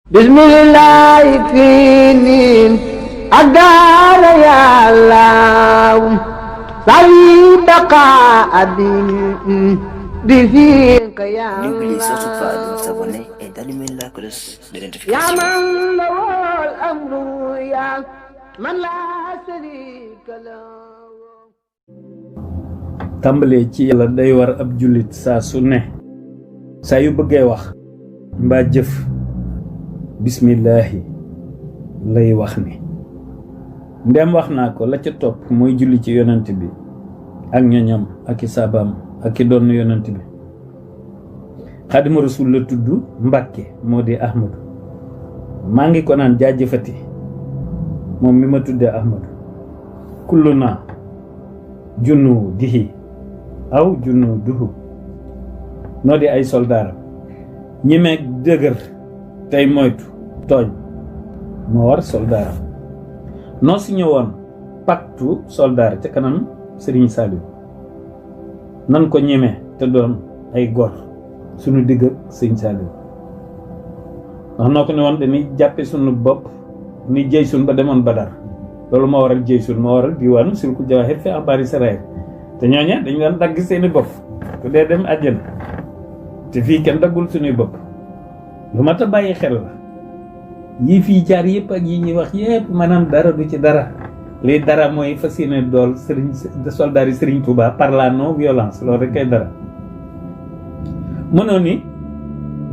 Bismillah finin adala ya Allah sawi baqa abin bifika ya Allah. N'oubliez surtout pas de vous abonner et d'allumer la cloche de Ya notification. man lawal amru ya man la sharika lahu. tàmbalee ci yàlla day war ab jullit saa su ne saa yu bëggee wax mbaa jëf bismillaahi lay wax ni ndem wax naa ko la ca topp mooy julli ci yonent bi ak ñoñam ak i saabaam ak i doon yonent bi. Xaadimu Rasuul la tudd, Mbàkke moo di Ahmadu. maa ngi ko naan jaajëfati moom mi ma tuddee Ahmadu. kullu naa junnu dihi aw junnu duhu noo di ay soldaaram ñi meeg dëgër tey moytu tooñ moo war soldaaram noo si ñëwoon pactu soldaar ca kanam Sëriñ Saliou nan ko ñeme te doon ay gor suñu digg ak Sëriñ Saliou ndax noo ko ne woon dañuy jàppe suñu bopp ni jëy sun ba demoon Badar loolu moo waral jëy sun moo waral diwaanu silku jawaahir fi axbaari Saraayir te ñooñe dañu daan dagg seeni bopp ku dee dem àjjana te fii kenn daggul suñuy bopp lu mat a bàyyi xel la yii fii jaar yëpp ak yi ñuy wax yëpp maanaam dara du ci dara lii dara mooy fas yéene dool sëriñ soldaar yi Sëriñ Tuubaa par la non violence loolu rek kay dara. mënoo ni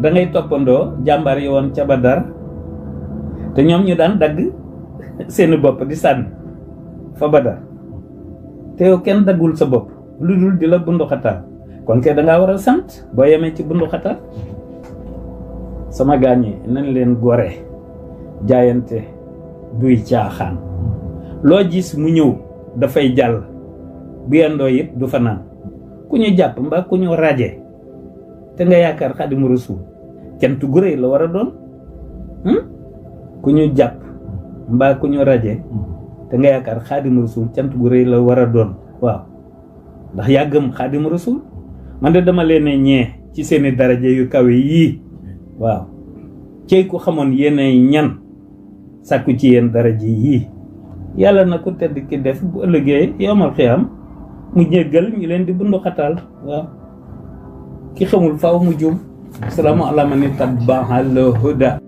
da ngay toppandoo jàmbaar yi woon ca Badar te ñoom ñu daan dagg seeni bopp di sànni fa Badar te yow kenn daggul sa bopp lu dul di la bunduxataal kon kay da ngaa war a sant boo yemee ci bunduxataal. sama gaañi nañ leen gore jaayante duy caaxaan loo gis mu ñëw dafay jàll bu yendoo it du fa naan ku ñu jàpp mbaa ku ñu raje te nga yaakaar Xaadimu Rasuul cant gu rëy la war a doon ku ñu jàpp mbaa ku ñu raje te nga yaakaar Xaadimu Rasuul cant gu rëy la war a doon waaw ndax yaa gëm Xaadimu Rasuul man de dama leen ñee ci seeni daraja yu kawe yii waaw cey ku xamoon yéenay ñan sàkku ci yéen daraja yii yàlla na ko tedd ki def bu ëllëgee yowmal xiyaam mu jéggal ñu leen di bundu xataal waaw ki xamul faaw mu juum salaamu ala man ittabaal huda